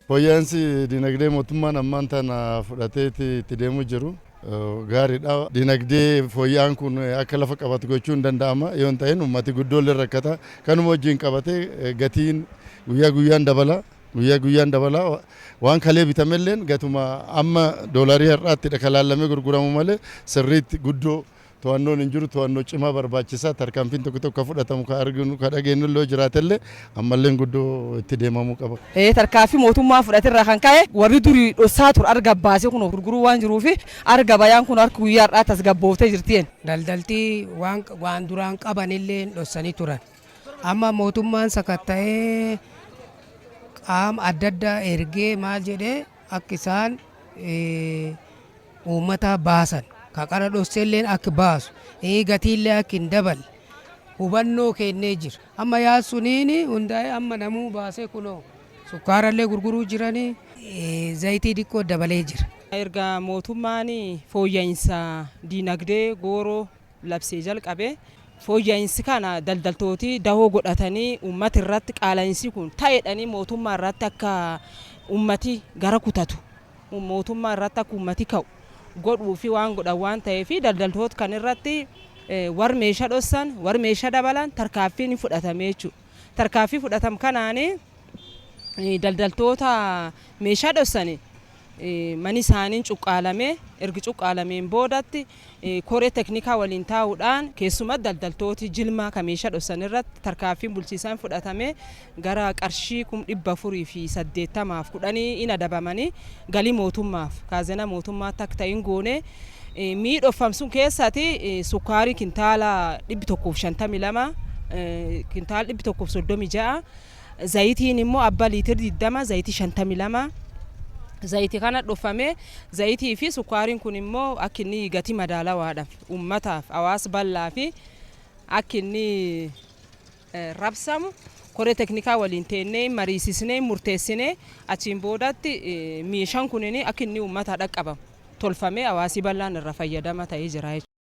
Fooyya'insi dinagdee mootummaan ammaan tana fudhateeti itti deemu jiru gaariidha. Dinagdee fooyya'aan kun akka lafa qabatu gochuun danda'ama yoo hin ta'in uummati guddoollee rakkata. Kanuma wajjin qabatee gatiin guyyaa guyyaan dabala. Guyyaa guyyaan dabala. Waan kalee bitamelleen gatuma amma doolarii har'aattidha kan laallamee gurguramu malee sirriitti guddoo to'annoon hin jiru. To'annoo cimaa barbaachisaa. Tarkaanfiin tokko tokko kan fudhatamu kan arginu kan dhageenyu illee jiraatellee ammallee guddoo itti deemamuu qaba. Tarkaanfii mootummaa fudhaterraa kan ka'e warri durii dhossaa ture arga baasee kun gurguruu waan jiruufi arga bayaan kun harka guyyaa har'aa tasgabbooftee jirti. Daldaltii waan duraan qabanillee dhossanii turan. Amma mootummaan sakatta'ee qaama adda addaa ergee maal jedhee akka isaan uummata baasan ka qara dhosseelleen akka baasu, gatiillee akka hin daballe hubannoo kennee jira. Amma yaasuniin hundaa'ee amma namuu baasee kunoo sukkaarallee gurguruu jiranii, zayitii xiqqoo dabalee jira. Erga mootummaan fooyya'insa diinagdee gooroo labsee jalqabe, fooyya'insi kana daldaltooti dahoo godhatanii uummata irratti qaala'insi kun ta'edhanii mootummaa irratti akka uummati gara kutatu, mootummaa irratti akka uummati ka'u godhuu fi waan godhan waan ta'eef, daldaltoota kan irratti warri meeshaa dhossan, warri meeshaa dabalan tarkaanfiin fudhatame jechuudha. Tarkaanfii fudhatam kanaan daldaltoota meeshaa dhossan mani isaanii cuqqaalamee, ergi cuqqaalameen boodatti koree teknikaa waliin taa'uudhaan keessumaa daldaltooti jilmaa kan meeshaa dhossan irratti tarkaanfiin bulchiisaan fudhatame gara qarshii 480,010 in adabamanii galii mootummaaf kaazina mootummaatti akka ta'in goone. Miidhofamsun keessatti sukkaarii kintaala 152, kintaala 136, zayitiin immoo abba liitira 20 zayitii 52 zayitii kana dhofame. Zayitii fi sukkaariin kun immoo akka inni gatii madaalawaadhaaf uummataaf, hawaasa bal'aa fi akka inni rabsamu koree teknikaa waliin teennee mariisisnee murteessinee, achiin boodatti meeshaan kunin akka inni uummata dhaqqabamu tolfamee hawaasi bal'aan irra fayyadama ta'ee jira jechuudha.